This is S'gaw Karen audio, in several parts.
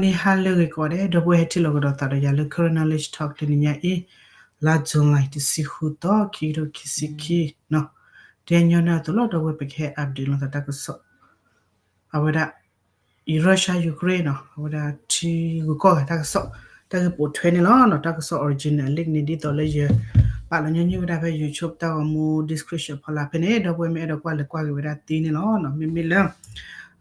န့ၣ်ဟါလၢအဂ့ၤကိးဂၤဒဲး ဒီပုၢ်ဝဲၢ်ဟဲထံၣ်လိာ်ကဒီးသးဒီးယၤလၢ Karen Knowledge Talk လၢနံၤညါအံၤ လါ July တဆံဃုသီ ခံကထိခံဆံခံနီၤ, တနံၤညါန့ၣ်အသိးလီၤ ဒီပုၢ်ဝဲၢ်ပကဟဲ update လိာ်သးတၢ်ကစီၣ် အဝဲဒၣ် Russia Ukraine နီၤ အဝဲဒၣ်ထံဂုၤကီၢ်ဂၤတၢ်ကစီၣ် တၢ်ဂ့ၢ်ပိာ်ထွဲန့ၣ်လီၤနီၤ, တၢ်ကစီၣ် original link န့ၣ် ဒ်သိးလၢယပာ်လီၤညီနုၢ်ဝဲဒၣ်ဖဲ YouTube တၢ်ဂီၤမူ description ဖီလာ်ဖဲန့ၣ် ဒီပုၢ်ဝဲၢ်မ့ၢ်အဲၣ်ဒိးကွၢ်လဲၤကွၢ်က့ၤဝဲဒၣ်သ့န့ၣ်လီၤနီၤ, မ့မ့ၢ်လၢ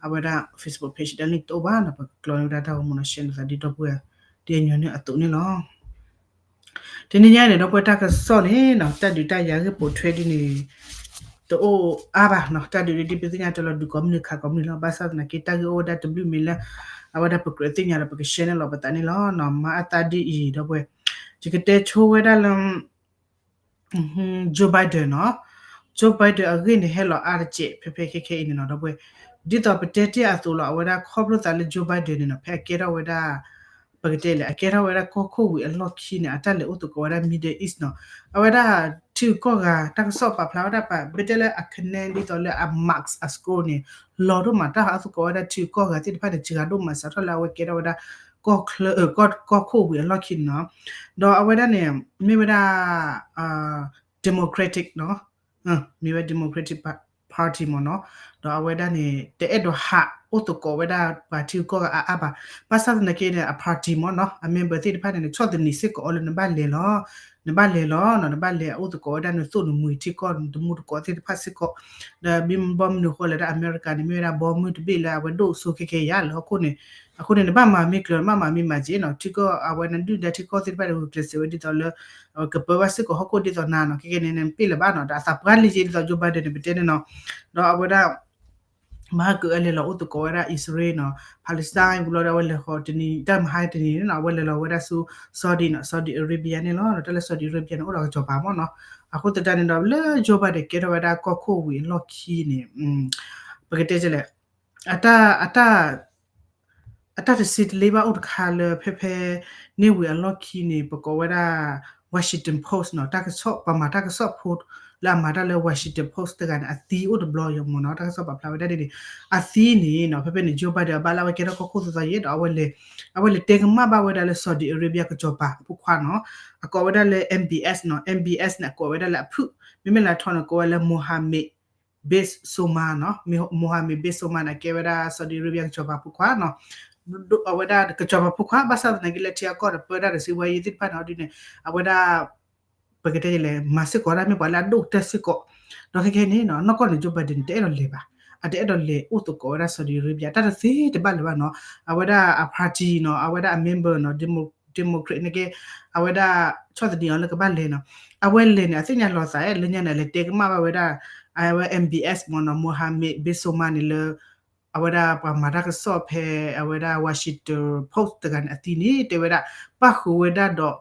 အဝဲဒၣ် Facebook page တၢ် link တအိၣ်ဘၣ်နီၤ, ပကကျီန့ၢ်ဝဲဒၣ်တၢ်ဂီၤမူနီၤ share လိာ်သးဒ်ဒီပုၢ်ဝဲၢ် ဒ်အညီနုၢ်အသိးန့ၣ်လီၤ. တနံၤညါန့ၣ် ဒီပုၢ်ဝဲၢ်တၢ်ကစီၣ်န့ၣ်နီၤ တၢ်ဒုးတၢ်ယၤဂ့ၢ်ပိာ်ထွဲဒ်န့ၣ် တအိၣ်အါဘၣ်နီၤ, တၢ်ဒုးဒ်ပသ့ၣ်ညါတလီၤဒုးကိးမုၢ်နံၤခးကိးမုၢ်နံၤလီၤ, ဘၣ်ဆၣ်သနာ်က့ တၢ်ဂ့ၢ်အိၣ်ဝဲဒၣ်တဘျုးမံၤလၢ အဝဲဒၣ်ပကြၢးသ့ၣ်ညါဒီးပက share န့ၣ်လီၤပသးန့ၣ်လီၤနီၤ, မၤအသးဒ်အံၤ ဒီပုၢ်ဝဲၢ် ယကတဲဆိဝဲဒၣ်လၢ Joe Biden နီၤ, Joe Biden အဂ့ၢ်န့ၣ် ဟဲလီၤအါတစဲး ဖဲဖဲခဲခဲအံၤန့ၣ်နီၤ ဒီပုၢ်ဝဲၢ်, ဒ်သိးပတဲတ့ၢ်အသိးလီၤ အဝဲဒၣ်ခီဖျိသးလၢ Joe Biden န့ၣ်နီၤ ဖဲအကဲထီၣ်ဝဲဒၣ် ပကတဲလဲၣ် အကဲထီၣ်ဝဲဒၣ်ကီၢ်ခိၣ်ဝံၤအလီၢ်ခံန့ၣ် အတၢ်လဲၤအိၣ်သကိးဝဲဒၣ် Middle East နီၤ, အဝဲဒၣ်ထံဂုၤကီၢ်ဂၤ တၢ်ကစီၣ်ပာ်ဖျါဝဲဒၣ်ပာ် ပတဲလၢအ connect ဒ်သိးလၢအ marks အ score န့ၣ် လီၤဒိၣ်မး တၢ်ဟးအိၣ်သကိးဝဲဒၣ်ထံဂုၤကီၢ်ဂၤသ့ၣ်တဖၣ်န့ၣ် စှၤဒိၣ်မး စးထီၣ်လၢအဝဲကဲထီၣ်ဝဲဒၣ် ကီၢ်ချၢ ကီၢ်ခိၣ်ဝံၤအလီၢ်ခံန့ၣ်နီၤ, ဒီးအဝဲဒၣ်န့ၣ် မ့ၢ်ဝဲဒၣ် Democratic နီၤ, မ့ၢ်ဝဲ Democratic Party မ့ၢ်နီၤ, ဒီးအဝဲဒၣ်န့ၣ် တအဲၣ်ဒိးဟးအိၣ်သကိးဝဲဒၣ်ပှၤထံဂုၤကီၢ်ဂၤအါအါဘၣ်, ဘၣ်ဆၣ်သနာ်က့န့ၣ် အ party မ့ၢ်နီၤ အ member သ့ၣ်တဖၣ်န့ၣ် ဆီၣ်သနံးစ့ၢ်ကီးအီၤလၢနဘၣ်လဲၤလီၤ, နဘၣ်လဲၤလီၤနီၤ, နဘၣ်လဲၤအိၣ်သကိးဝဲဒၣ်နသိၣ်နမှံၤထံကီၢ် နတမူတကိးသ့ၣ်တဖၣ်စ့ၢ်ကီး, ဒီးဘၣ်မနုၤဃိလဲၣ်ဒၣ် အမဲရကၤန့ၣ် မ့ၢ်ဝဲဒၣ်ဘီမုၢ်တဘ့ၣ်လၢအဝဲဒိၣ်စိခဲခဲယါလၢဟီၣ်ခိၣ်န့ၣ်, အဃိန့ၣ် နဘၣ်မၤမ့ၢ်ကျၢၤ နဘၣ်မၤမ့ၢ်မၤက့ၤနီၤ ထံကီၢ်အဝဲနဒုၣ်ဒါထံကီၢ်သ့ၣ်တဖၣ်န့ၣ် ဂုာ်ကျဲးစၢးဝဲဒ်သိးလၢ ကပၢဘၣ်စ့ၢ်ကီးဟီၣ်ခိၣ်ဒ်သိးနၤနီၤ, ခဲခဲန့ၣ် နပ့ၢ်လၢၤဘၣ်နီၤ, ဒီးအသးပှၢ်လံက့ၤဒ်သိး Joe Biden န့ၣ် ပတဲန့ၣ်နီၤ, ဒီးအဝဲဒၣ် မဟါကအလဲၤလီၤအိၣ်သကိးဝဲဒၣ် Israel နီၤ Palestine ဝံၤလီၤဒီးအဝဲလဲၤဃီၤတနံၤ တၢ်မဟါတနံၤန့ၣ်နီၤ အဝဲလဲၤလီၤဝဲဒၣ်ဆူ Saudi နီၤ Saudi Arabia န့ၣ်လီၤ, တၢ်လၢ Saudi Arabia န့ၣ် အိၣ်ဒီးကစီၤပၤမ့ၢ်နီၤ, အဃိသတးန့ၣ်ဒီးလၢ Joe Biden ကဲထီၣ်ဝဲဒၣ်ကီၢ်ခိၣ်ဝံၤအလီၢ်ခံန့ၣ် ပကတဲလဲၣ် အတၢ် အတၢ်တစံးတလ့ဘၣ်အိၣ်တခါလၢဖဲဖဲန့ၣ်ဝံၤအလီၢ်ခံန့ၣ် ပကိးဝဲဒၣ် Washington Post နီၤ, တၢ်ကစီၣ် ပှၤမၤတၢ်ကစီၣ်ဖိလၢအမၤတၢ်လၢ Washington Post တဂၤန့ၣ် အသံအိၣ်တဘျီယီၤမ့ၢ်နီၤ, တၢ်ကစီၣ်ပာ်ဖျါဝဲဒၣ်ဒ်န့ၣ် အသံန့ၣ်နီၤ ဖဲဖဲန့ၣ် Joe Biden အဘၣ်လၢအဝဲကဲထီၣ်ကီၢ်ခိၣ်သီသီယဲၢ်ဒီး အဝဲလဲၤတဲကမၣ်ဘၣ်ဝဲဒၣ်လၢ Saudi Arabia ကစီၤပၤအဖိခွါနီၤ, အကိးဝဲဒၣ်လၢ M B S နီၤ, M B S န့ၣ် အကိးဝဲဒၣ်လၢအဖုၣ်, မ့မ့ၢ်လၢအထီန့ၣ် ကိးဝဲလၢ Mohammed bin Salman နီၤ, Mohammed bin Salman န့ၣ် အကဲဝဲဒၣ် Saudi Arabia ကစီၤပၤဖိခွါနီၤ, အဝဲဒၣ်ကစီၤပၤဖိခွါ ဘၣ်ဆၣ်သနာ်က့လၢထံအကီၢ်ဒီးပၢတၢ်ဒီးစံးဝဲယဲၢ်သ့ၣ်တဖၣ်န့ၣ် ဟီဒ်န့ၣ် အဝဲဒၣ် ပကတဲလဲၣ် မၤစ့ၢ်ကီးဒၣ်မ့ၢ်ပှၤလၢအဒိၣ်ကတၢၢ်စ့ၢ်ကီး, ဒီးခဲခဲန့ၣ်နီၤ နီၢ်ကီၢ်န့ၣ် Joe Biden န့ၣ် တအဲၣ်ဒိးလဲၤဘၣ်, အတအဲၣ်ဒိးလဲၤအိၣ်သကိးဝဲဒၣ် Saudi Arabia တၢ်တသ့တဘၣ်လၢၤဘၣ်နီၤ, အဝဲဒၣ်အ party နီၤ အဝဲဒၣ်အ member နီၤ Demo- Democrat န့ၣ်က့ အဝဲဒၣ်ဆီၣ်သနံးအီၤလၢကဘၣ်လဲၤနီၤ, အဝဲလဲၤန့ၣ် အသ့ၣ်ညါလီၤသးလၢညါန့ၣ် လဲၤတဲကမၣ်ဘၣ်ဝဲဒၣ် အဝဲ M B S မ့ၢ်နီၤ Mohammed bin Salman န့ၣ်လၢ အဝဲဒၣ်ပှၤမၤတၢ်ကစီၣ်ဖဲ အဝဲဒၣ် Washington Post တဂၤန့ၣ် အသံန့ၣ် တဲဝဲဒၣ် ပၣ်ဃုာ်ဝဲဒၣ်ဒီး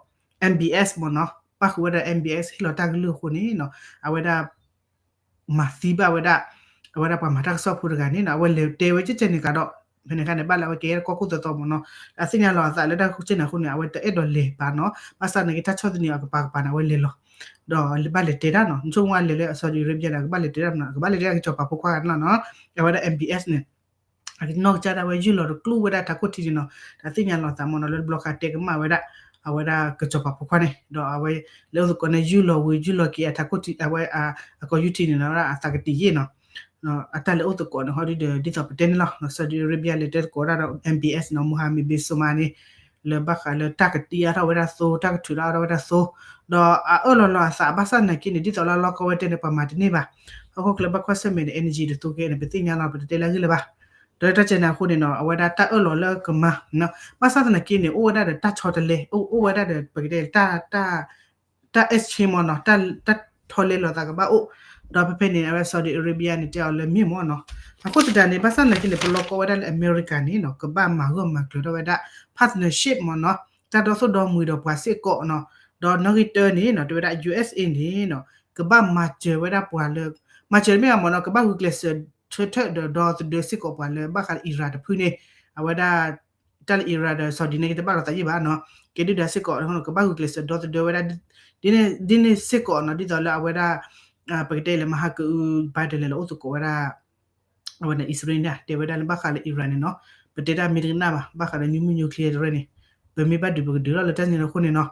M B S မ့ၢ်နီၤ, ပၣ်ဃုာ်ဝဲဒၣ် M B S ဟ့ၣ်လီၤတၢ်ကလုၢ်အဃိန့ၣ်နီၤ အဝဲဒၣ် မၤသံဘၣ်ဝဲဒၣ် အဝဲဒၣ်ပှၤမၤတၢ်ကစီၣ်ဖိတဂၤန့ၣ်နီၤ, အဝဲလဲၤတဲဝဲကဲကဲန့ၣ်ကဒီး ဖဲန့ၣ်အခါန့ၣ် ဘၣ်လၢအဝဲကဲထီၣ်ကီၢ်ခိၣ်သီသီမ့ၢ်နီၤ, အသ့ၣ်ညါလီၤအသးလၢတၢ်ကဲကဲန့ၣ်အဃိန့ၣ် အဝဲတအဲၣ်ဒိးလဲၤဘၣ်နီၤ, ဘၣ်ဆၣ်သနာ်က့ တၢ်ဆီၣ်သနံးအီၤကပၤကပၤန့ၣ် အဝဲလဲၤလီၤ ဒီးဘၣ်လဲၤတဲဒၣ်နီၤ, နဆိကမိၣ်ဝဲလဲၤလၢ Saudi Arabia န့ၣ် ကဘၣ်လဲၤတဲဒၣ်မ့ၢ်နီၤ, ကဘၣ်လဲၤတဲဒၣ်ကစီၤပၤဖိခွါဂၤန့ၣ်လီၤနီၤ, အဝဲဒၣ် M B S န့ၣ် အနီၢ်ကစၢ်ဒၣ်ဝဲ ယုၢ်လီၤတကျိၣ်ဝဲဒၣ်ထးခိၣ်ထံန့ၣ်နီၤ, ဒီးသ့ၣ်ညါလီၤသးမ့ၢ်နီၤ လၢတဘျီဃီတဲကမၣ်ဝဲဒၣ် အဝဲဒၣ်ကစီၤပၤဖိခွါန့ၣ် ဒီးအဝဲလၢအိၣ်သကိးန့ၣ် ယုၢ်လီၤဝံၤ ယုၢ်လီၤက့ၤအထးခိၣ်ထံ အဝဲအကီၢ်ယူထံန့ၣ်နီၤ အသးကတံၢ်ယဲၢ်နီၤ, အတၢ်လဲၤအိၣ်သကိးန့ၣ် ဟီဒ်ဒီး ဒ်သိးပတဲန့ၣ်လီၤ, Saudi Arabia လဲၤတဲသကိးဒၣ်ဒီး M B S နီၤ Mohammed bin Salman န့ၣ် လၢဘၣ်ဃးလၢတၢ်ကတံၢ်အါထီၣ်ဝဲဒၣ်သိ တၢ်ကထုးထီၣ်အါထီၣ်ဝဲဒၣ်သိ, ဒီးအအၢၣ်လီၤလီၤအသးဘၣ်ဆၣ်သနာ်က့န့ၣ် ဒ်သိးလၢလီၢ်ကီဝဲတဲန့ၣ် ပှၤမၤတန့ၢ်ဘၣ်, ဟီၣ်ခိၣ်ချၢဘၣ်ကွၢ်ဆၢၣ်မဲာ်ဒီး energy တသိးကဲန့ၣ် ပသ့ၣ်ညါလီၤ ပတတဲလၢအဂ့ၢ်လၢၤဘၣ်, ဒီးတၢ်ကဲန့ၣ်အဃိန့ၣ်နီၤ အဝဲဒၣ်တၢ်အၢၣ်လီၤလၢကမၤ ဘၣ်ဆၣ်သနာ်က့န့ၣ် အိၣ်ဝဲဒၣ်ဒီးတၢ်ဆီတလဲ အိၣ်ဝဲဒၣ်ဒီး ပကတဲ တၢ် တၢ် exchange မ့ၢ်နီၤ တၢ်ထီလဲလိာ်သးကဘၣ်အိၣ်, ဒီးဖဲဖဲန့ၣ် အဝဲ Saudi Arabia န့ၣ် တဲအီၤလၢမ့ၢ်မ့ၢ်နီၤ, အဃိသတးန့ၣ် ဘၣ်ဆၣ်သနာ်က့န့ၣ် ပလီၢ်ကီဝဲဒၣ်လၢအမဲရကၤန့ၣ်နီၤ ကဘၣ်မၤဂၢၢ်မၤကျၢၤထီၣ်ဝဲဒၣ် partnership မ့ၢ်နီၤ တၢ်ဒီသိၣ်ဒီမှံၤဒီးပှၤစ့ၢ်ကီးနီၤ, ဒီးနီၣ်ဂံၢ်တၢန့ၣ်နီၤ တဲဝဲဒၣ် USA န့ၣ်နီၤ ကဘၣ်မၤစၢၤဝဲဒၣ်ပှၤလၢ မၤစၢၤမ့ၢ်မ့ၢ်နီၤ ကဘၣ်ဂုာ်ကျဲးစၢး ဆၢထၢၣ်ဒီးဒီသဒၢစ့ၢ်ကီးပှၤလၢဘၣ်ဃးလၢ Iran တဖုန့ၣ်, အဝဲဒၣ် တၢ်လၢ Iran ဒီး Saudi န့ၣ် ကတဘၣ်လိာ်သးယံၣ်ဘၣ်နီၤ, ကဲဒုၣ်ဒါစ့ၢ်ကီး ကဘၣ်ဂုာ်ကျဲးစၢးဒီသဒၢဝဲဒၣ် ဒ်န့ၣ်စ့ၢ်ကီးနီၤ ဒ်သိးလၢအဝဲဒၣ် ပကတဲလၢမဟါကအု Biden လဲၤလီၤအိၣ်သကိးဝဲဒၣ် အဝဲန့ၣ် Israel န့ၣ် တဲဝဲဒၣ်လၢဘၣ်ဃးလၢ Iran န့ၣ်နီၤ ပတဲတၢ်မ့ၢ်တကနၣ်ဘၣ် ဘၣ်ဃးဒီး nuclear တရဲၣ်န့ၣ် ပမ့ၢ်ဘၣ်ဒုးပကဒုးလီၤလၢတၢ်န့ၣ်အဃိန့ၣ်နီၤ,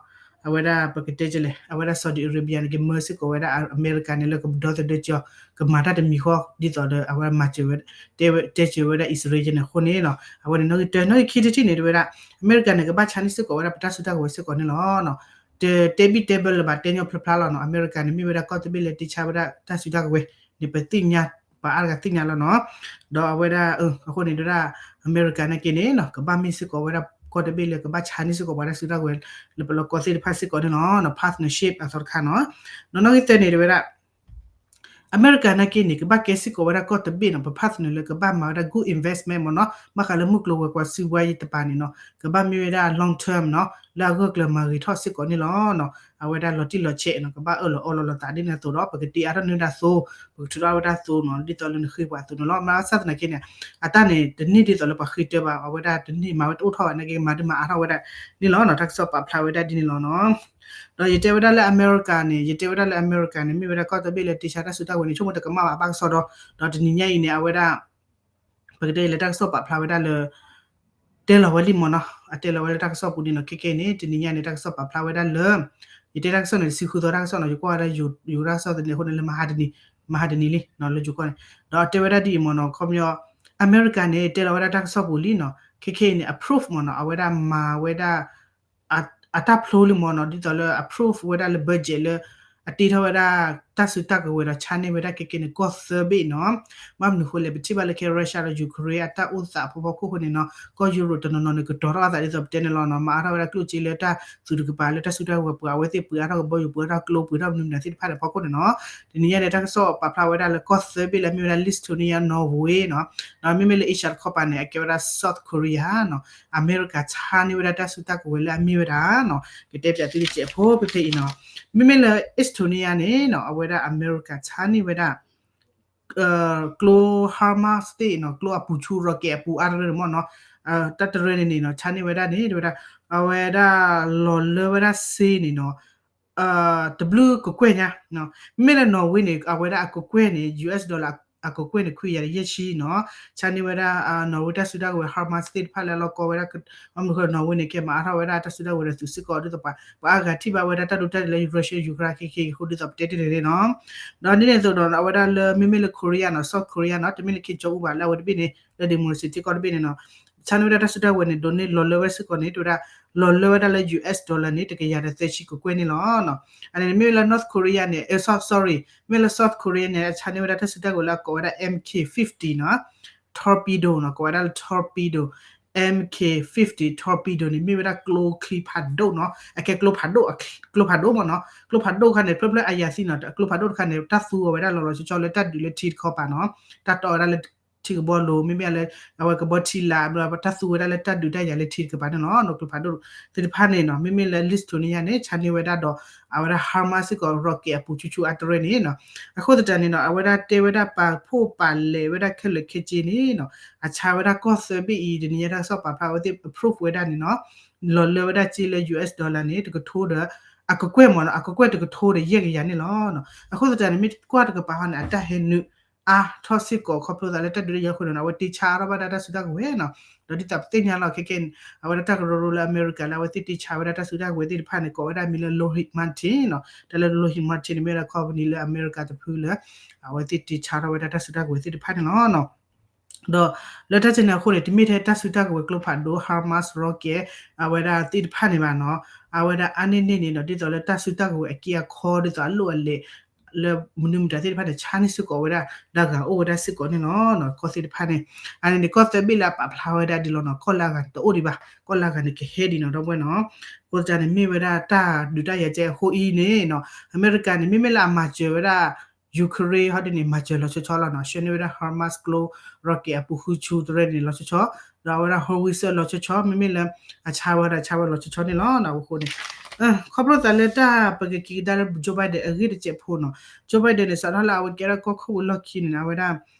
အဝဲဒၣ်ပကတဲကလဲၣ် အဝဲဒၣ် Saudi Arabia န့ၣ် ကမၢစ့ၢ်ကီးဝဲဒၣ်အမဲရကၤန့ၣ် လၢကဒီသဒၢကီၤ ကမၤတၢ်တမံၤဃီ ဒ်သိးဒီးအဝဲမၤစၢၤဝဲ တဲစၢၤဝဲဒၣ်အံၣ်စရ့လးန့ၣ်အဃိန့ၣ်နီၤ, အဝဲန့ၣ်နီၣ်ဂံၢ်တၢ နီၣ်ဂံၢ်ခံတထံၣ်န့ၣ် တဝဲဒၣ် အမဲရကၤန့ၣ် ကဘၣ်ဆါန့ၢ်စ့ၢ်ကီးဝဲဒၣ်ပတၢ်စုတၢ်ကဝဲၤစ့ၢ်ကီးန့ၣ်လီၤ. တတဲဘံၣ်တဲဘၢလၢၤဘၣ် တဲညီဖျါဖျါလီၤနီၤ, အမဲရကၤန့ၣ် မ့ၢ်ဝဲဒၣ်ကီၢ်တဘ့ၣ်လၢတ့ဆါဝဲဒၣ်တၢ်စုတၢ်ကဝဲၤန့ၣ် ပသ့ၣ်ညါ ပှၤအါတဂၤသ့ၣ်ညါလီၤနီၤ, ဒီးအဝဲဒၣ် အဃိန့ၣ် တဝဲဒၣ် အမဲရကၤနာ်က့န့ၣ်နီၤ ကဘၣ်မ့ၢ်စ့ၢ်ကီးဝဲဒၣ်ကီၢ်တဘ့ၣ်လၢကဘၣ်ဆါန့ၢ်စ့ၢ်ကီးပှၤတၢ်စုတၢ်ကဝဲၤ လၢပလီၢ်ကီၢ်သ့ၣ်တဖၣ်စ့ၢ်ကီးန့ၣ်လီၤ, partnership အသီတခါနီၤ, နီၣ်ဂံၢ်သၢန့ၣ် တဝဲဒၣ် အမဲရကၤနာ်က့န့ၣ် ကဘၣ်ကဲစ့ၢ်ကီးဝဲဒၣ်ကီၢ်တဘ့ၣ်နီၤ ပ partner လၢကဘၣ်မၤဝဲဒၣ် good investment မ့ၢ်နီၤ, ဘၣ်ဃးလၢမုၢ်ကျိၤဝဲၤကွာ်စုဝါယံၤတပၤန့ၣ်နီၤ ကဘၣ်မ့ၢ်ဝဲဒၣ် long term နီၤ လၢအဂၢၢ်ကျၢၤမၤဂ့ၤထီၣ်စ့ၢ်ကီးန့ၣ်လီၤ. အဝဲဒၣ်လီၤတံၢ်လီၤဆဲးနီၤ ကဘၣ်အၢၣ်လီၤအီလီၤလိာ်သးဒ်န့ၣ်အသိးဒီး ပကတ့အါထီၣ်န့ၢ်ဝဲဒၣ်သိ, ပကထုးထီၣ်ဝဲဒၣ်သိနီၤ ဒ်သိးလၢနဃ့ပှၤအသိးန့ၣ်လီၤ. မၤဆၣ်သနာ်က့န့ၣ် အတၢ်န့ၣ်တန့ၢ်ဒ်သိးလၢပှၤဃ့တၢ်ဘၣ် အဝဲဒၣ်တန့ၢ်မၤဝဲတအိၣ်ထီၣ်ဘၣ်နာ်က့ မၤဒုးမၤအါထီၣ်ဝဲဒၣ်န့ၣ်လီၤနီၤ, တၢ်ကစီၣ်ပာ်ဖျါဝဲဒၣ်ဒ်န့ၣ်လီၤနီၤ. ဒီးယတဲဝဲဒၣ်လၢအမဲရကၤန့ၣ် ယတဲဝဲဒၣ်လၢအမဲရကၤန့ၣ် မ့ၢ်ဝဲဒၣ်ကီၢ်တဘ့ၣ်လၢတ့ဆါတၢ်စုတၢ်ကဝဲၤန့ၣ် ဆိကမိၣ်တကမၣ်ဘၣ်ဘၣ်ကစီဒီ, ဒီးတနံၤညါအံၤန့ၣ် အဝဲဒၣ် ပကတဲလၢတၢ်ကစီၣ်ပာ်ဖျါဝဲဒၣ်လၢ တဲလီၤဝဲလံမ့ၢ်နီၤ အတဲလီၤဝဲလၢတၢ်ကစီၣ်ပူၤန့ၣ်နီၤ ခဲကဲန့ၣ် တနံၤညါန့ၣ် တၢ်ကစီၣ်ပာ်ဖျါဝဲဒၣ်လၢ ယတဲတၢ်ကစီၣ်န့ၣ် တဆံဃုသီတၢ်ကစီၣ်နီၤ ယကွၢ်ဝဲဒၣ်ယိၤတၢ်ကစီၣ်သန့အဃိန့ၣ် လၢမဟါတနံၤ မဟါတနံၤလံနီၤ လၢယိၤကီၢ်န့ၣ် ဒီးအတဲဝဲဒၣ်ဒ်အံၤမ့ၢ်နီၤ ခီပညီ အမဲရကၤန့ၣ် တဲလီၤဝဲဒၣ်တၢ်ကစီၣ်ပူၤလံနီၤ ခဲကဲအံၤန့ၣ် approve မ့ၢ်နီၤ အဝဲဒၣ်မၤဝဲဒၣ် အတၢ်ဖျိလံမ့ၢ်နီၤ ဒ်သိးလၢ approve ဝဲဒၣ်လၢ budget လၢ အတ့ထီၣ်ဝဲဒၣ် တၢ်စုတၢ်ကဝဲၤဒီးဆါန့ၢ်ဝဲဒၣ်ခဲကဲန့ၣ် ကီၢ်သၢဘ့ၣ်နီၤ ဘၣ်မနုၤဃိလဲၣ် ပထံၣ်ဘၣ်လၢခဲ Russia ဒီး Ukraine အတၢ်အိၣ်သးအဖီခိၣ်အဃိန့ၣ်နီၤ ကီၢ်ယူရိးတနီၤနီၤန့ၣ် ကတီၤထီၣ်အသးဒ်သိးပတဲန့ၣ်လီၤနီၤ မၤအါထီၣ်ဝဲဒၣ်ကျိၣ်စ့လၢတၢ်သုးတကပၤလၢတၢ်စုတၢ်ကဝဲၤပှၤ အဝဲသ့ၣ်ပှ့ၤအါထီၣ်ကဘီယူၤ ပှ့ၤအါထီၣ်ကျိ ပှ့ၤထီၣ်မနုၤမတၤသ့ၣ်တဖၣ်န့ၣ်အဖီခိၣ်န့ၣ်နီၤ တနံၤညါန့ၣ် တၢ်ကစီၣ်ပာ်ဖျါဝဲဒၣ်လၢကီၢ်သၢဘ့ၣ်လၢအမ့ၢ်ဝဲဒၣ် Lithuania, Norway နီၤ ဒီးမ့မ့ၢ်လၢ Asia တခီပၤန့ၣ် အကဲဝဲဒၣ် South Korea နီၤ အမဲရကၤဆါန့ၢ်ဝဲဒၣ်တၢ်စုတၢ်ကဝဲၤလၢအမ့ၢ်ဝဲဒၣ်နီၤ ကတဲပၠးသုတစဲးဖိဖဲဖဲအံၤနီၤ မ့မ့ၢ်လၢ Estonia န့ၣ်နီၤ အဝဲဒၣ်အမဲရကၤဆါန့ၢ်ဝဲဒၣ် ကျိ HIMARS သ့ၣ်နီၤ ကျိအပူၤဆူ rocket အပူၤအါတရၢန့ၣ်မ့ၢ်နီၤ တၢ်တရၢန့ၣ်န့ၣ်နီၤ ဆါန့ၢ်ဝဲဒၣ်န့ၣ် တဝဲဒၣ် အဝဲဒၣ်လီၤလၢဝဲဒၣ်စ့န့ၣ်နီၤ တဘျုးကကွဲၢ်ညါ မ့မ့ၢ်လၢ Norway န့ၣ် အဝဲဒၣ်အကကွဲၢ်န့ၣ် US dollar အကကွဲၢ်န့ၣ် ခွံကယၤယဲၢ်ဆံနီၤ ဆါန့ၢ်ဝဲဒၣ် Norway တၢ်စုတၢ်ကဝဲၤ HIMARS သ့ၣ်တဖၣ်လၢအလီၢ်ကီဝဲဒၣ် အမုၢ်ဃ Norway န့ၣ် ကဲမၤအါထီၣ်ဝဲဒၣ်တၢ်စုတၢ်ကဝဲၤဒီးသုးစ့ၢ်ကီးဒ်သိးပှၤ ပှၤအါဂၤထံၣ်ဘၣ်ဝဲဒၣ်တၢ်ဒိတၢ်တဲာ်လၢ Russia Ukraine ခဲကဲအံၤအဃိဒ်သိးပတဲတ့ၢ်န့ၣ်နီၤ ဒီးဒ်န့ၣ်အသိးဒီး အဝဲဒၣ်လၢမ့မ့ၢ်လၢ Korea နီၤ South Korea နီၤ တမ့ၢ်လၢ Kim Jong Un ဘၣ် လၢအဝဲတဘ့ၣ်န့ၣ် လၢ democracy ထံကီၢ်တဘ့ၣ်န့ၣ်နီၤ ဆါန့ၢ်ဝဲဒၣ်တၢ်စုတၢ်ကဝဲၤန့ၣ် ဒိးန့ၢ်လီၤလၢဝဲစ့ၢ်ကီးန့ၣ် တဝဲဒၣ် လီၤလၢဝဲဒၣ်လၢ US dollar န့ၣ် တကယၤဒီးသၢဆံကကွဲၢ်န့ၣ်လီၤ. အန့ၣ်မ့ၢ်ဝဲလၢ North Korea န့ၣ် sorry မ့ၢ်လၢ South Korea န့ၣ် ဆါန့ၢ်ဝဲဒၣ်တၢ်စုတၢ်ကဝဲၤလၢအကိးဝဲဒၣ် MK fifty နီၤ torpedo နီၤ ကိးဝဲဒၣ်လၢ torpedo, MK fifty torpedo န့ၣ် မ့ၢ်ဝဲဒၣ်ကျိချံဖးဒိၣ်နီၤ အကဲကျိဖးဒိၣ် ကျိဖးဒိၣ်မ့ၢ်နီၤ ကျိဖးဒိၣ်တခါန့ၣ် ဖျၢဖျၢအယၤသံနီၤ ကျိဖးဒိၣ်တခါန့ၣ် တၢ်သူဝဲဒၣ်လီၤလီၤဆီဆီလၢတၢ်ဒုးလၢထံတခီပၤနီၤ တၢ်တီဝဲဒၣ်လၢ ထံကဘီလိၤ မ့မ့ၢ်လၢ အဝဲကဘီထံလာ် ဘျီတၢ်သူဝဲဒၣ်လၢတၢ်ဒုးတၢ်ယၤလၢထံတကပၤန့ၣ်လီၤ. ကျိဖးဒိၣ်သ့ၣ်တဖၣ်န့ၣ်နီၤ မ့မ့ၢ်လၢ Lithuania န့ၣ် ဆါန့ၢ်ဝဲဒၣ်ဒီး အဝဲဒၣ် HIMARS စ့ၢ်ကီး rocket အပူၤဆူၣ်ဆူၣ်အါတရၢန့ၣ်နီၤ အဃိသတးန့ၣ်နီၤ အဝဲဒၣ်တဲဝဲဒၣ်ပာ်ဖှိၣ်ပာ်လဲၤဝဲဒၣ်ခဲလၢာ်ခဲဆ့န့ၣ်နီၤ အဆါဝဲဒၣ်ကီၢ်သၢဘ့ၣ်အံၤ တနံၤညါတၢ်ကစီၣ်ပာ်ဖျါဝဲသ့ၣ် approve ဝဲဒၣ်န့ၣ်နီၤ လီၤလၢဝဲဒၣ်စ့လၢ US dollar န့ၣ် တကထိဒီး အကကွဲၢ်မ့ၢ်နီၤ အကကွဲၢ်တကထိဒီးယဲၢ်ကယၤန့ၣ်လီၤ. အဃိသတးန့ၣ် မ့ၢ်ကွၢ်တကပၤဟီန့ၣ် အတၢ်ဟဲနုာ် အါထီၣ်စ့ၢ်ကီးခီဖျိသးလၢတၢ်ဒုးတၢ်ယၤအဃိန့ၣ် အဝဲတ့ဆါအါထီၣ်ဘၣ်ဒၣ်တၢ်စုတၢ်ကဝဲၤနီၤ ဒီးဒ်သိးပသ့ၣ်ညါလီၤခဲကဲန့ၣ် အဝဲဒၣ်တၢ်ကရၢကရိလၢအမဲရကၤလၢအဝဲသ့ၣ်တ့ဆါဝဲဒၣ်တၢ်စုတၢ်ကဝဲၤသ့ၣ်တဖၣ်န့ၣ် ကိးဝဲဒၣ်မံၤလၢ Lockheed Martin နီၤ တၢ်လၢ Lockheed Martin န့ၣ် မ့ၢ်ဝဲဒၣ် company လၢအမဲရကၤတဖုလၢ အဝဲသ့ၣ်တ့ဆါထီၣ်ဝဲဒၣ်တၢ်စုတၢ်ကဝဲၤသ့ၣ်တဖၣ်န့ၣ်လီၤ. ဒီးလၢတၢ်စဲန့ၣ်အဃိန့ၣ် တမ့ၢ်ထဲတၢ်စုတၢ်ကဝဲၤကျိဖးဒိၣ် HIMARS rocket အဝဲဒၣ်သ့ၣ်တဖၣ်န့ၣ်ဘၣ်နီၤ အဝဲဒၣ်အါန့ၢ်န့ၢ်န့ၣ်ဒီး ဒ်သိးလၢတၢ်စုတၢ်ကဝဲၤအက့အခီ ဒ်သိးအလိၣ်အလဲၢ် လၢမနုၤမတၤသ့ၣ်တဖၣ်န့ၣ် ဆါန့ၢ်စ့ၢ်ကီးဝဲဒၣ် တၢ်ဂၤအိၣ်ဝဲဒၣ်စ့ၢ်ကီးန့ၣ်လီၤ. ကီၢ်သ့ၣ်တဖၣ်န့ၣ် အန့ၣ်န့ၣ် ကီၢ်သၢဘ့ၣ်လၢအပာ်ဖျါဝဲဒၣ်ဒ်လီၤနီၤ ကီၢ်လၢအဂၤန့ၣ်တအိၣ်ဒံးဘၣ် ကီၢ်လၢအဂၤန့ၣ်ကဟဲဒံးနီၤ ဒီပုၢ်ဝဲၢ်နီၤ အဃိသတးန့ၣ် မ့ၢ်ဝဲဒၣ်တၢ်ဒုးတၢ်ယၤကဲအဃိအံၤန့ၣ်နီၤ အမဲရကၤန့ၣ် မ့မ့ၢ်လၢအမၤစၢၤဝဲဒၣ် Ukraine ဟီဒ်န့ၣ် မၤစၢၤလီၤဆီဆီလီၤနီၤ ဆှၢန့ၢ်ဝဲဒၣ် HIMARS ကျိ rocket အပူၤဃုဆူတရၢန့ၣ်လီၤဆီဆီ ဒီးအဝဲဒၣ် howitzer လီၤဆီဆီ မ့မ့ၢ်လၢ အဆါဝဲဒီးဆါဝဲလီၤဆီဆီန့ၣ်လီၤ အဃိန့ၣ် ခီဖျိသးလၢတၢ်ပကက့ၤကဒါလၢ Joe Biden အဂ့ၢ်တစဲးဖိနီၤ Joe Biden န့ၣ် စးထီၣ်လၢအဝဲကဲထီၣ်ကီၢ်ခိၣ်ဝံၤလီၢ်ခံန့ၣ် အဝဲဒၣ်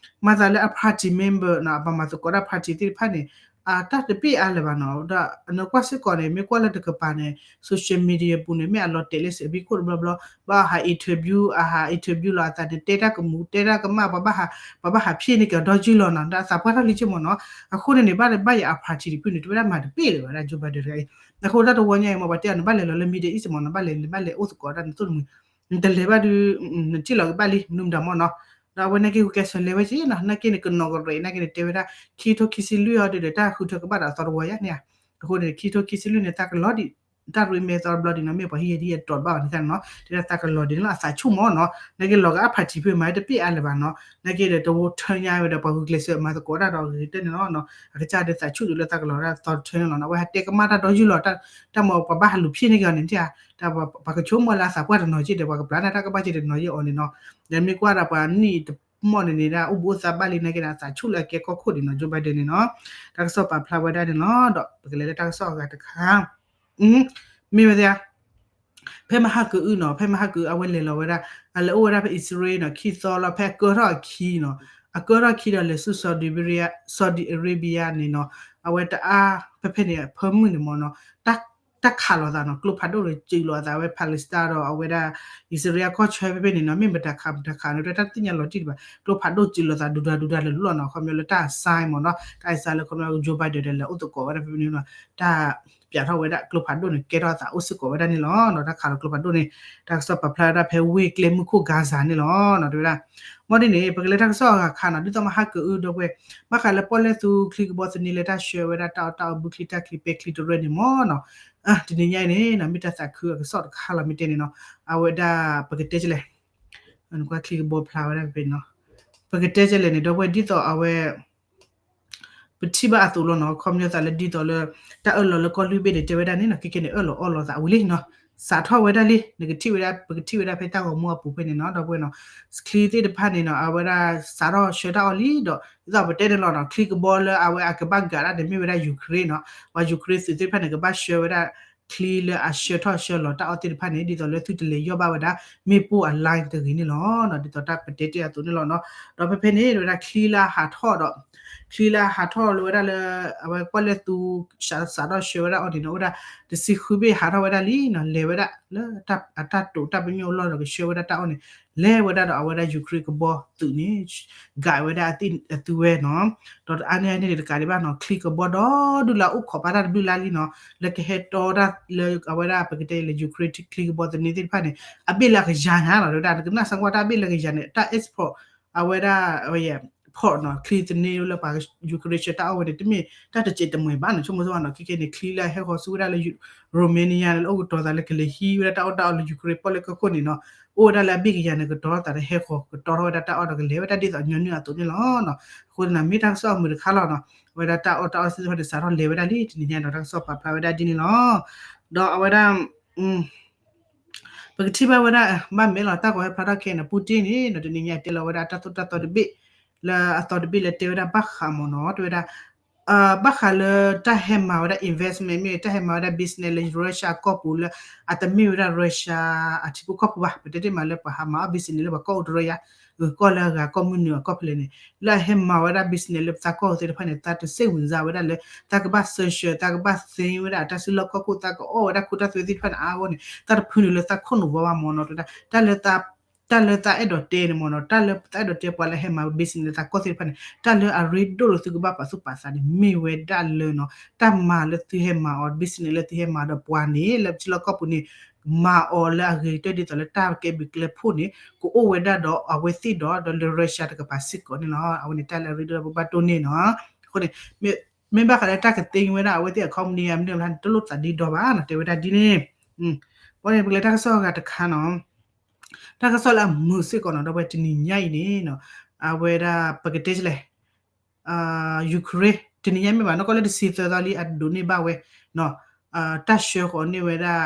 မၤသးလၢအ party member နီၤ အပှၤမၤသကိးတၢ် party သ့ၣ်တဖၣ်န့ၣ် အတၢ်တဘ့ၣ်အါလၢၤဘၣ်နီၤ. ဒီးနကွၢ်စ့ၢ်ကီးန့ၣ် မ့ၢ်ကွၢ်လၢတကပၤန့ၣ် social media ပူၤန့ၣ် မ့ၢ်အလီၤတဲာ်လၢစံးဘံၣ်ခိၣ်တဘျီဘျီ, ဘၣ်ဟး interview အဟး interview လီၤအသးန့ၣ် တဲတၢ်ကမူၤ တဲတၢ်ကမၣ်, ပှၤဘၣ်ဟး ပှၤဘၣ်ဟးဖျ့န့ၢ်က့ၤအီၤဒီးယုၢ်လီၤနီၤ, ဒီးအသးပှၢ်ထီၣ်လံက့မ့ၢ်နီၤ. အဃိန့ၣ်န့ၣ် ဘၣ်ဘၣ်ယၤအ party တဖုန့ၣ် တဝဲဒၣ်မၤတဘ့ၣ်လၢၤဘၣ်ဒၣ် Joe Biden တဂၤအံၤ. အဃိတၢ်တဝီညါအံၤမ့ၢ် ပှၤတဲအီၤန့ၣ် ဘၣ်လဲၤလီၤလၢ Middle East မ့ၢ်နီၤ, ဘၣ်လဲၤ နဘၣ်လဲၤအိၣ်သကိးဒၣ်နသိၣ်တမှံၤ, နတလဲၤဘၣ်ဒီး နထံၣ်လီၤကဘၣ်လံ မနုၤမတၤမ့ၢ်နီၤ. ဒီးအဝဲန့ၣ်က့ၤဂုာ်ကျဲးစၢးလဲၤဝဲက့နီၤ, နာ်က့န့ၣ် ကနီၤကရဲး နာ်က့န့ၣ် တဲဝဲဒၣ် ခံကထိခံဆံလွံၢ်အံၤဒီး တၢ်ဃုထၢကဘၣ်ဒီးအသီတဝီယါန့ၣ်ဧါ. အဃိန့ၣ် ခံကထိခံဆံလွံၢ်န့ၣ် သးကလီၤဒံး, တၢ်ရ့မဲသီတဘျီဒံးနီၤ, မ့ၢ်ပှၤဟံးယဲဒ်ယဲတီးတဘၣ်ဘၣ်န့ၣ်နီၤ, တဲဒၣ်သးကလီၤဒံးန့ၣ်လီၤ, အသးဆူၣ်မ့ၢ်နီၤ, နာ်က့လီၤဂာ်အ party ဖုမၤ တဘ့ၣ်အါလၢၤဘၣ်နီၤ, နာ်က့ဒီးတဝီထၢညါဝဲဒီး ပှၤဂုာ်ကျဲးစၢးမၤသကိးတၢ်ဒီးအဂ့ၤကတၢၢ်န့ၣ်လီၤ. အကစၢ်ဒီးသးဆူၣ်ဒံးလၢသးကလီၤဒၣ်သီတထၢန့ၣ်လီၤ, အဝဲဟးတဲကမၣ်တၢ်ဒီးယုၢ်လီၤ, တၢ်မ့ၢ်ပှၤဘၣ်ဟးလူၤဖျ့န့ၢ်က့ၤအီၤန့ၣ် တၢ် ပှၤကဆိကမိၣ်လၢအသးပှၢ်တနီၤက့ဒီး ပှၤကပျၢ်န့ၢ်တၢ်ကဘၣ်က့တနီၤယဲအီၤန့ၣ်နီၤ. ဒီးမ့ၢ်ကွၢ်ဒီးပှၤနံၣ်တမီၢ်န့ၣ်န့ၣ်ဒၣ် အိၣ်ဘူးအိၣ်သးဘၣ်လံနာ်က့ဒီး အသးဆူၣ်လၢအကဲကီၢ်ခိၣ်ဒံးနီၤ, Joe Biden န့ၣ်နီၤ. တၢ်ကစီၣ်ပာ်ဖျါဝဲဒၣ်န့ၣ်လီၤ. ဒီးပကလဲၤလၢတၢ်ကစီၣ်အဂၤတခါ, မ့ၢ်ဝဲသ့ၣ်ဧါ ဖဲမဟါကအုနီၤ, ဖဲမဟါကအုအဝဲလဲၤလီၤဝဲဒၣ်, အလဲၤအိၣ်ဝဲဒၣ်ဖဲအံၣ်စရ့လးနီၤ ခံသီလီၤ, ဖဲအကၢထီၣ်အခံနီၤ, အကၢထီၣ်ခံဒီးလဲၤဆူ Saudi Arabia န့ၣ်နီၤ, အဝဲတအါ ဖဲဖဲန့ၣ် ဖၢမုၢ်န့ၣ်မ့ၢ်နီၤ, တၢ်ခးလိာ်သးနီၤ, ကျိဖးဒိၣ်န့ၣ် စုးလိာ်အသးဝဲ Palestine ဒီးအဝဲဒၣ် အံၣ်စရ့လးကီၢ်ဆၢဖဲဖဲန့ၣ်နီၤ, မ့ၢ်မတၤခးမတၤခးန့ၣ် တၢ်တသ့ၣ်ညါလီၤတံၢ်ဒံးဘၣ်, ကျိဖးဒိၣ်စုးလိာ်သးဒူဒူဒူဒူလၢလီၢ်နီၤ, ခီပညီလၢတၢ်အ sign မ့ၢ်နီၤ, တၢ်အ sign လၢခီပညီ Joe Biden ဒီးလဲၤအိၣ်သကိးဝဲဒၣ်ဖဲဖဲန့ၣ်နီၤ, တၢ် ပျးထီၣ်ဝဲဒၣ်ကျိဖးဒိၣ်န့ၣ် ကဲထီၣ်အသးအိၣ်စ့ၢ်ကီးဝဲဒၣ်န့ၣ်လီၤ. တၢ်ခးလိာ်ကျိဖးဒိၣ်န့ၣ် တၢ်ကစီၣ်ပာ်ဖျါဝဲဒၣ်ဖဲဝ့ၢ်ကျဲမုၢ်ခိၣ် Gaza န့ၣ်လီၤ. တဲဝဲဒၣ် မ့ၢ်ဒ်န့ၣ် ပကလဲၤတၢ်ကစီၣ်အဂၤခါနီၤ, ဒ်သိးမဟါကအုဒီပုၢ်ဝဲၢ်, ဘၣ်ဃးလၢပီၣ်လဲၣ်သူချံကဘီသန့လၢတၢ်ဆှၢဝဲဒၣ်တၢ်အီၣ်တၢ်အီဘုချံတၢ်ချံပဲချံတရၢန့ၣ်မ့ၢ်နီၤ, တနံၤညါအံၤန့ၣ်နီၤ မ့ၢ်တၢ်သးခုအကစီၣ်တခါလီၤ မ့ၢ်တဲန့ၣ်နီၤ, အဝဲဒၣ်ပကတဲကလဲၣ်, နကွၢ်ချံကဘီဖျါဝဲဒၣ်ဖဲဖဲနီၤ, ပကတဲကလဲၣ်န့ၣ် ဒီပုၢ်ဝဲၢ် ဒ်သိးအဝဲ ပထံၣ်ဘၣ်အသိးလီၤနီၤ, ခီပညီသးလၢဒ်သိးလၢ တၢ်အၢၣ်လီၤလၢကီၢ်လွံၢ်ဘ့ၣ်န့ၣ် တဲဝဲဒၣ်န့ၣ်နီၤ, ခဲကဲန့ၣ် အၢၣ်လီၤအီလီၤသးဝံၤလံနီၤ, စးထီၣ်ဝဲဒၣ်လံ, နကထံၣ်ဝဲဒၣ် ပကထံၣ်ဝဲဒၣ်ဖဲတၢ်ဂီၤမူအပူၤဖဲန့ၣ်နီၤ, ဒီပုၢ်ဝဲၢ်နီၤ, ချံသ့ၣ်တဖၣ်န့ၣ်နီၤ အဝဲဒၣ်စးထီၣ်ဆှၢတၢ်အီၣ်လံဒီး ဒ်သိးပတဲန့ၣ်လီၤနီၤ, ချံကဘီလၢအဝဲအကဘၣ်ကၤဒၣ်န့ၣ် မ့ၢ်ဝဲဒၣ် Ukraine နီၤ, ပှၤ Ukraine သုးသ့ၣ်တဖၣ်န့ၣ် ကဘၣ်ဆှၢဝဲဒၣ် ချံလၢအဆှၢထီၣ်ဆှၢလီၤတၢ်အီၣ်သ့ၣ်တဖၣ်န့ၣ် ဒ်သိးလၢသုတလဲၤယီၢ်ဘၣ်ဝဲဒၣ် မ့ၣ်ပိၢ်အ line တဂ့ၤန့ၣ်လီၤ. ဒ်သိးတၢ်ပတဲတ့ၢ်အသိးန့ၣ်လီၤနီၤ. ဒီးဖဲဖဲန့ၣ် ဝဲဒၣ်ချံလၢအဟးထီၣ်ဒီး ချံလၢအဟးထီၣ်လၢဝဲဒၣ်လၢ အဝဲပီၣ်လဲၣ်သူ စးထီၣ်ဆှၢဝဲဒၣ်အီၤန့ၣ်နီၤ အိၣ်ဝဲဒၣ် တဆံဃုဘ့ၣ်ဟးထီၣ်ဝဲဒၣ်လံနီၤ, လဲၤဝဲဒၣ်လၢအတၢ်တိာ်တၢ်ပညိၣ်အလီၢ်ဒီးကဆှၢဝဲဒၣ်တၢ်အီၣ်န့ၣ် လဲၤဝဲဒၣ်ဒီးအဝဲဒၣ် Ukraine ကဘီသုးန့ၣ် ကၤဝဲဒၣ်အသုဝဲနီၤ. ဒီးတအါန့ၢ်အန့ၣ်တကးဒံးဘၣ်နီၤ, ချံကဘီဒီဒူၣ်လၢအအိၣ်ခိးပာ်တၢ်တဘျုးလါလံနီၤ, လၢကဟဲတီတၢ်လၢအဝဲဒၣ်ပကတဲလၢ Ukraine ချံကဘီသန့သ့ၣ်တဖၣ်န့ၣ် အဘ့ၣ်လၢအကယၤညါလီၤ. တဲဝဲဒၣ် နကနၣ်စၢ်ကွၢ်တၢ်အဘ့ၣ်လၢကယၤန့ၣ် တၢ် export အဝဲဒၣ် port နီၤ, ချံသန့လၢပှၤ Ukraine ဆှၢတၢ်အီၣ်ဝဲန့ၣ် တမ့ၢ်တၢ်တစဲးတမှဲၤဘၣ်နီၤ, ဆိကမိၣ်ဆိကမိၣ်နီၤ, ခဲကဲန့ၣ် ချံလၢအဟဲဃီၤဆူဝဲဒၣ်လၢ Romania န့ၣ် လၢအိၣ်ကတီၤသးလၢကလဲၤဟံးဝဲဒၣ်တၢ်အီၣ်တၢ်အီလၢ Ukraine ပီၣ်လဲၣ်ကီၢ်ခိၣ်န့ၣ်နီၤ, အိၣ်ဝဲဒၣ်လၢအဘ့ၣ်ကယၤန့ၣ် ကတီၤသးလၢဟဲဃီၤ ကတီၤထီၣ်ဝဲဒၣ်တၢ်အီၣ်ဒီးကလဲၤဝဲဒၣ်ဒ်သိးညီနုၢ်အသိးန့ၣ်လီၤ. အဃိန့ၣ် မ့ၢ်တၢ်ကစီၣ်အမုာ်တခါလီၤနီၤ, အဝဲဒၣ်တၢ်အီၣ်တၢ်အီသ့ၣ်တဖၣ်န့ၣ် စးထီၣ်လဲၤဝဲဒၣ်လံ တနံၤညါဒီး တၢ်ကစီၣ်ပာ်ဖျါဝဲဒၣ်ဒ်န့ၣ်လီၤ. ဒီးအဝဲဒၣ် ပကထံၣ်ဘၣ်ဝဲဒၣ် ဘၣ်မ့ၢ်လီၤ တၢ်ကီဟဲဖျါထီၣ်ခဲအံၤန့ၣ် Putin န့ၣ်နီၤ တနံၤညါတဲလီၤဝဲဒၣ်တၢ်သိၣ်တၢ်သီတဘ့ၣ် လၢအသီတဘ့ၣ်လၢတဲဝဲဒၣ်ဘၣ်ဃးမ့ၢ်နီၤ တဲဝဲဒၣ် ဘၣ်ဃးလၢတၢ်ဟဲမၤဝဲဒၣ် investment မ့ၢ်တၢ်ဟဲမၤဝဲဒၣ် business လၢ Russia ကီၢ်ပူၤလၢ အတမ့ၢ်ဝဲဒၣ် Russia အထံဖိကီၢ်ဖိဘၣ် ပတဲတ့ၢ်မးလၢပှၤဟးမၤအီၣ် business လၢပှၤကီၢ်အိၣ်တရၢယါ ကီၢ်လၢအဂၤကီၢ်မုၢ်နုာ်အကီၢ်ဖဲလဲၣ်န့ၣ် လၢအဟဲမၤဝဲဒၣ် business လၢပသးကီၢ်သ့ၣ်တဖၣ်န့ၣ် သးတစိတ်ဝင်စားဝဲဒၣ်လၢ သးကဘၣ် sanction သးကဘၣ်သ့ဝဲဒၣ် တၢ်စုလီၢ်ခီၣ်ခိၣ် သးကအီၣ်ဝဲဒၣ်ခိၣ်တၢ်သွဲသ့ၣ်တဖၣ်န့ၣ် အါအါဂီၢ်န့ၣ် သးတဖုနုာ်လၢသးခိၣ်နူာ်ဘီဘၣ်မ့ၢ်နီၤ တဲဝဲဒၣ် တၢ်လၢ တၢ်လၢသးအဲၣ်ဒိးတဲန့ၣ်မ့ၢ်နီၤ တၢ်လၢသးအဲၣ်ဒိးတဲပှၤလၢဟဲမၤ business လၢသးကီၢ်သ့ၣ်တဖၣ်န့ၣ် တၢ်လၢအရ့ဒိၣ်လၢသုကဘၣ်ပာ်သူၣ်ပာ်သးန့ၣ် မ့ၢ်ဝဲဒၣ်လၢနီၤ တၢ်မၤလၢသုဟဲမၤအီၤ business လၢသုဟဲမၤဒီးပှၤန့ၣ် လၢပထံလီၢ်ကီၢ်ပူၤန့ၣ် မၤအီၤလၢအဂ့ၤကတၢၢ်ဒ်သိးလၢတၢ်ကဲဘျုးကဲဖှိၣ်န့ၣ် ကအိၣ်ဝဲဒၣ်ဒီးအဝဲသ့ၣ်ဒီး ဒီးလၢ Russia တကပၤစ့ၢ်ကီးန့ၣ်လီၤ. အဝဲန့ၣ်တၢ်လၢအရ့ဒိၣ်လၢပဘၣ်တိၢ်န့ၣ်နီၤ. အဃိန့ၣ် မ့ၢ်ဘၣ်ဃးလၢတၢ်ကသ့ဝဲဒၣ်အဝဲသ့ၣ်အ company အမနုၤမတၤန့ၣ် တလိၣ်သးဒ့ဒီဘၣ်နီၤ တဲဝဲဒၣ်ဒ်န့ၣ်. ဘၣ်န့ၣ် ပကလဲၤတၢ်ကစီၣ်အဂၤတခါနီၤ. တၢ်ကစီၣ်လၢအမုာ်စ့ၢ်ကီးနီၤ ဒီပုၢ်ဝဲၢ်တနံၤညါအံၤန့ၣ်နီၤ အဝဲဒၣ်ပကတဲလဲၣ် Ukraine တနံၤညါမ့ၢ်ဘၣ် နီၢ်ကီၢ်လၢတဆံသၢသီလံ အဒိးန့ၢ်ဘၣ်ဝဲ တၢ်ဆှၢဃီၤန့ၢ်ဝဲဒၣ်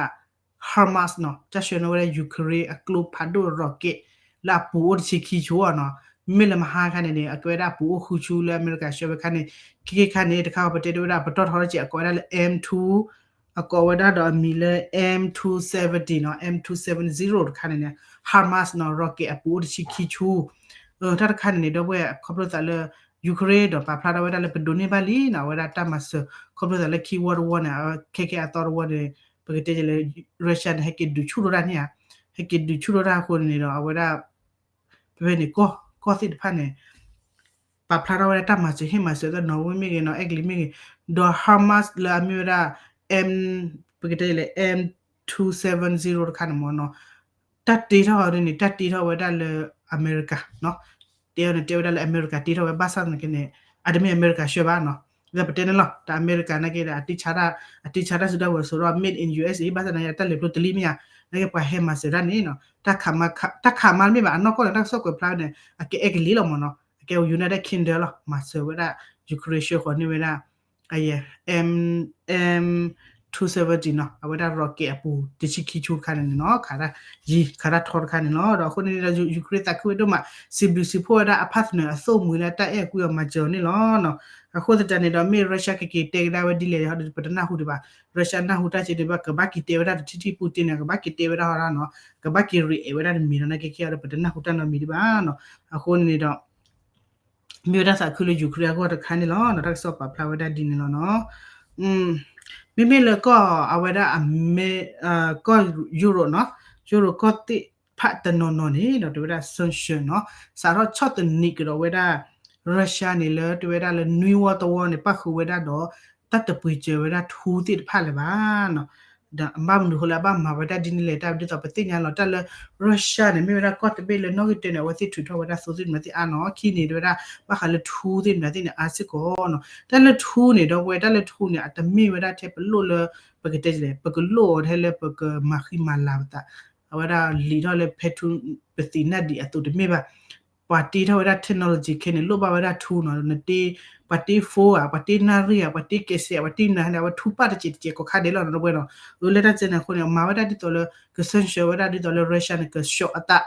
HIMARS နီၤ တၢ်ဆှၢန့ၢ်ဝဲဒၣ် Ukraine အကျိဖးဒိၣ် rocket လၢအပူၤအိၣ်တဆံခံဆူအီၤနီၤ. မ့မ့ၢ်လၢမဟါခါန့ၣ်န့ၣ် အကဲဝဲဒၣ်အပူၤအိၣ်ဃုဆူလၢအမဲရကၤဆှၢဝဲခါန့ၣ် ခဲကဲခါန့ၣ် တခါပတဲတ့ၢ်ဝဲဒၣ် ပတီၢ်ထီတစဲး အကိးဝဲဒၣ်လၢ M two အကိးဝဲဒၣ်ဒီးအမံၤလၢ M two seventy နီၤ M two seven zero တခါန့ၣ်န့ၣ် HIMARS နီၤ rocket အပူၤအိၣ်တဆံခံဆူ တၢ်တခါန့ၣ်န့ၣ် ဒီပုၢ်ဝဲၢ် ခီဖျိသးလၢ Ukraine ဒီးပာ်ဖျါထီၣ်ဝဲဒၣ်လၢပဒိးန့ၢ်ဘၣ်လံနီၤ အဝဲဒၣ်တၢ်မၤစၢၤ ခီဖျိသးလၢခံဝီတဝီန့ၣ် ခဲကဲအသီတဝီန့ၣ် ပကတဲလဲၣ် Russia န့ၣ် ဟဲက့ၤဒုးဆူၣ်ထီၣ်တၢ်န့ၣ်ဧါ, ဟဲက့ၤဒုးဆူၣ်ထီၣ်တၢ်အဃိန့ၣ်ဒီး အဝဲဒၣ် ဖဲန့ၣ် ကီၢ်သ့ၣ်တဖၣ်န့ၣ် ပာ်ဖျါထီၣ်ဝဲဒၣ်တၢ်မၤစၢၤဟ့ၣ်မၤစၢၤ သနာ်ဝဲမ့ၢ်ဂ့ၤနီၤ အဲကလံးမ့ၢ်ဂ့ၤ, ဒီး Hamas လၢအမ့ၢ်ဝဲဒၣ် M ပကတဲလဲၣ် M two seven zero တခါန့ၣ်မ့ၢ်နီၤ တၢ်တ့ထီၣ်အီၤဒ်န့ၣ် တၢ်တ့ထီၣ်ဝဲဒၣ်လၢအမဲရကၤနီၤ, တဲအီၤန့ၣ် တဲဝဲဒၣ်လၢအမဲရကၤတ့ထီၣ်ဝဲ ဘၣ်ဆၣ်သနာ်က့န့ၣ် အတမ့ၢ်အမဲရကၤဆှၢဘၣ်နီၤ, လၢပတဲန့ၣ်လီၤ တၢ်အမဲရကၤနာ်က့ဒီး အတ့ဆါတၢ်စုတၢ်ဝဲၤစိးဒီး made in U S A ဘၣ်ဆၣ်သနာ်က့ တၢ်လဲၤဖျိတလံမ့ၢ်ဧါ, နာ်က့ပှၤဟဲမၤစၢၤတၢ်န့ၣ်နီၤ တၢ်ခးမါတမ့ၢ်ဘၣ် အနီၢ်ကီၢ်န့ၣ် တၢ်ကစီၣ်ကွဲးဖျါန့ၣ် အကဲအဲကလံးလီၤမ့ၢ်နီၤ, အကဲ United Kingdom လီၤ မၤစၢၤဝဲဒၣ် Ukraine ဆှၢဃီၤန့ၢ်ဝဲဒၣ် အ M M two seventy နီၤ အဝဲဒၣ် rocket အပူၤ တဆံခံဆူတခါန့ၣ်နီၤ ခးတၢ်ယံၤ ခးတၢ်ထီတခါန့ၣ်လီၤ. ဒီးအဃိန့ၣ်ဒီး Ukraine သးခုဝဲဒိၣ်မး စံးဘျုးစံးဖှိၣ်ဝဲဒၣ်အဖၣ်သနၢၣ်အသိၣ်မှံၤလၢ တၢ်အဲၣ်ကွံအီၤမၤစၢၤအီၤန့ၣ်လီၤ. အဃိသတးန့ၣ်ဒီး မ့ၢ် Russia ကက့ၤတဲကဒါဝဲဒ်လဲၣ်ဒီး ပတနၢ်ဟူဒံးဘၣ်, Russia နၢ်ဟူတၢ်စ့န့ၣ် ကဘၣ်က့ၤတဲဝဲဒၣ်တထံၣ်ထံၣ် Putin န့ၣ် ကဘၣ်က့ၤတဲဝဲဒၣ်ဟီဒၣ်နီၤ ကဘၣ်က့ၤ react ဝဲဒၣ်တမံၤနီၤ နာ်က့ခဲအံၤဒီး ပတနၢ်ဟူတၢ်နီတမံၤဒံးဘၣ်နီၤ. အဃိန့ၣ်ဒီး မ့ၢ်ဝဲဒၣ်သးခုလၢ Ukraine အဂီၢ်တခါန့ၣ်လီၤ. တၢ်ကစီၣ်ပာ်ဖျါဝဲဒၣ်ဒ်န့ၣ်လီၤနီၤ. မ့မ့ၢ်လၢကီၢ်အဝဲဒၣ် ကီၢ် Europe နီၤ, Europe ကီၢ်သ့ၣ်တဖၣ်တနီၤနီၤန့ၣ်ဒီး တဲဝဲဒၣ် sanction နီၤ, စးထီၣ်ဆီၣ်သနံးကဒီးဝဲဒၣ် Russia န့ၣ်လၢ တဲဝဲဒၣ်လၢနွံဝီတဝီန့ၣ် ပၣ်ဃုာ်ဝဲဒၣ်ဒီး တၢ်တပှ့ၤစၢၤဝဲဒၣ်ထူသ့ၣ်တဖၣ်လၢၤဘၣ်နီၤ. ဒီးဘၣ်မနုၤအဃိလၢအဘၣ်မၤဝဲဒၣ်ဒ်န့ၣ်လဲၣ် တၢ်ဒ်သိးပသ့ၣ်ညါလီၤ တၢ်လၢ Russia န့ၣ် မ့ၢ်ဝဲဒၣ်ကီၢ်တဘ့ၣ်လၢနီၣ်ဂံၢ်တၢန့ၣ် အဝဲသ့ၣ်ထုးထီၣ်ဝဲဒၣ်သိသ့ၣ်မနုၤသ့ၣ်အါနီၤ, ခံန့ၣ် တဲဝဲဒၣ် ဘၣ်ဃးလၢထူသ့ၣ်မနုၤသ့ၣ်န့ၣ် အါစ့ၢ်ကီးနီၤ. တၢ်လၢထူန့ၣ် ဒီပုၢ်ဝဲၢ် တၢ်လၢထူန့ၣ် အတမ့ၢ်ဝဲဒၣ်ထဲပလိၣ်လၢ ပကတဲလဲၣ် ပကလိၣ်အီၤထဲလၢပကမၤဃံမၤလၤပသး အဝဲဒၣ်လံာ်ထီၣ်လၢဖဲထူ ပသံးနၢ်ဒံးအသိးတမ့ၢ်ဘၣ်. ပှၤတ့ထီၣ်ဝဲဒၣ် technology ခဲန့ၣ် လိၣ်ဘၣ်ဝဲဒၣ်ထူနီၤ, နတ့ ပှၤတ့ phone ဧါ, ပှၤတ့နၣ်ရံၣ်ဧါ, ပှၤတ့ကဲးစဲး ပှၤတ့နၤန့ၣ် အဝဲထူပၣ်တစဲးတစဲးကိးခါဒဲးလီၤနီၤ ဒီပုၢ်ဝဲၢ်နီၤ. အလၢတၢ်စဲန့ၣ်အဃိန့ၣ် မၤဝဲဒၣ်ဒ်သိးလၢ က sanction ဝဲဒၣ်ဒ်သိးလၢ Russia န့ၣ် ကဆှီအသး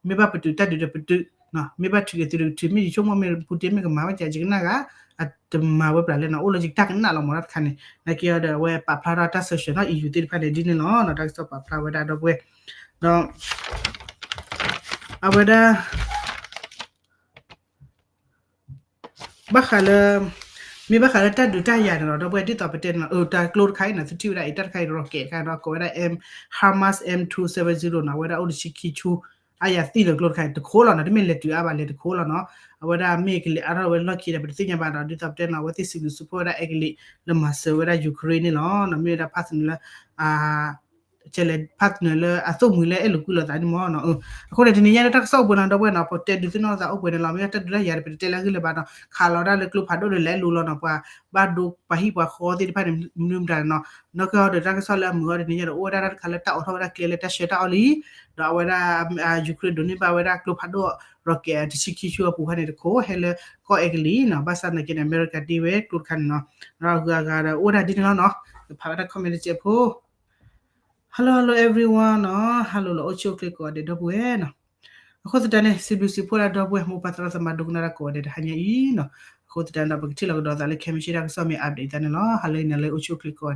မ့ၢ်ဘၣ်ပတုာ်တၢ်ဒုးဒီးပတုာ်, မ့ၢ်ဘၣ်ထုးက့ၤသုးဒီးကထုး, မ့ၢ်ယဆိကမိၣ်မ့ၢ် Putin မ့ၢ်ကမၤဝဲကယကနၣ်ဂၤ, အတမၤဝဲပျၢ်လဲၣ်နီၤ, အိၣ်လၢယတၢ်ကနၣ်လီၤမ့ၢ်နီၤတခါန့ၣ်, နာ်က့ဒီးအဝဲပာ်ဖျါထီၣ်တၢ် sanction နီၤ EU သ့ၣ်တဖၣ်န့ၣ် ဒ်န့ၣ်လီၤနီၤ, တၢ်ကစီၣ်ပာ်ဖျါဝဲဒၣ်ဒီပုၢ်ဝဲၢ်, ဒီး အဝဲဒၣ် ဘၣ်ဃးလၢ မ့ၢ်ဘၣ်ဃးလၢတၢ်ဒုးတၢ်ယၤန့ၣ်လီၤ ဒီပုၢ်ဝဲၢ် ဒ်သိးပတဲန့ၣ်လီၤ, တၢ်ကျိတခါအံၤန့ၣ် သုထံၣ်ဝဲဒၣ်အံၤ တၢ်တခါအံၤ rocket တခါဒီး ကိးဝဲဒၣ် M, Hamas M two seven zero နီၤ, အဝဲဒၣ်အိၣ်တဆံခံဆူ အါယၤသံလၢကျိတခါအံၤ တခိၣ်လီၤနီၤ, တမ့ၢ်လဲၤတုၤအါဘၣ်လဲၤတခိၣ်လီၤနီၤ, အဝဲဒၣ်မ့ၢ်ကလဲၤအါထီၣ်ဝဲလီၢ်ခံဒီး ပတသ့ၣ်ညါဘၣ်ဒီး ဒ်သိးပတဲန့ၣ်လီၤ အဝဲသ့ၣ်စံးဘျုးစံးဖှိၣ်ဝဲဒၣ်အဲကလံး လၢမၤစၢၤဝဲဒၣ် Ukraine န့ၣ်လီၤ, မ့ၢ်ဝဲဒၣ်ဖၣ်သနၢၣ်လၢ ကလဲၤဖၣ်သနၢၣ်လၢအသိၣ်မှံၤလၢအဲၣ်လိာ်ကွံလိာ်သးန့ၣ်မ့ၢ်နီၤ, အဃိန့ၣ် တနံၤညါန့ၣ် တၢ်ကစီၣ်အိၣ်ပှဲၤနီၤ ဒီပုၢ်ဝဲၢ်နီၤ, ပတဲဒုးသ့ၣ်နီၣ်လိာ်သးအိၣ်ပှဲၤန့ၣ်လီၤ, မ့ၢ်တၢ်ဒုးတၢ်ယၤဒီး ပတတဲလၢအဂ့ၢ်လၢၤဘၣ်နီၤ, ခးလီၤဒၣ်လၢကျိဖးဒိၣ်ဒီးလဲၤလိၤလီၤနီၤ, ပှၤဘၣ်ဒိပှၤဟံၣ်ပှၤဃီသ့ၣ်တဖၣ်န့ၣ် မနုၤမတၤနီၤ, နီၢ်ကီၢ်ဒီးတၢ်ကစီၣ်လၢအမုာ်အီၤတနံၤညါဒီး အိၣ်ဝဲဒၣ်တၢ်တခါလၢတၢ်အိးထီၣ်ဝဲဒၣ်ကျဲလၢတၢ်ဆှၢတၢ်အီၣ်လံ, ဒီးအဝဲဒၣ် Ukraine ဒိးန့ၢ်ဘၣ်ဝဲဒၣ်ကျိဖးဒိၣ် rocket တဆံခံဆူအပူၤခါန့ၣ်တခိၣ် ဟဲလၢကီၢ်အဲကလံးနီၤ, ဘၣ်ဆၣ်သနာ်က့န့ၣ် အမဲရကၤတ့ဝဲကျိတခါန့ၣ်နီၤ, ဒီးအဂုၤအဂၤဒီးအိၣ်ဒၣ်ဒ်န့ၣ်လီၤနီၤ, ဖးဝဲဒၣ် comment တစဲးဖိ Hello hello everyone နီၤ, hello လီၤ အိၣ်ဆူၣ်အိၣ်ချ့ကိးဂၤဒဲး ဒီပုၢ်ဝဲၢ်နီၤ, အဃိသတးန့ၣ် စံးဘျုးစံးဖှိၣ်ဒၣ်ဒီပုၢ်ဝဲၢ် မိၢ်ပၢ်သရၣ်သမါဒိကနၣ်တၢ်ကိးဂၤဒဲးတဟါညါအံၤနီၤ, အဃိသတးန့ၣ်ဒီး ပကထံၣ်လိာ်ကဒီးသးလၢခဲမုၢ်ဆ့ၣ်တၢ်ကစီၣ်မ့ၢ် update သးန့ၣ်လီၤ, ဟါလၢအံၤန့ၣ်လၢအိၣ်ဆူၣ်အိၣ်ချ့ကိးဂၤ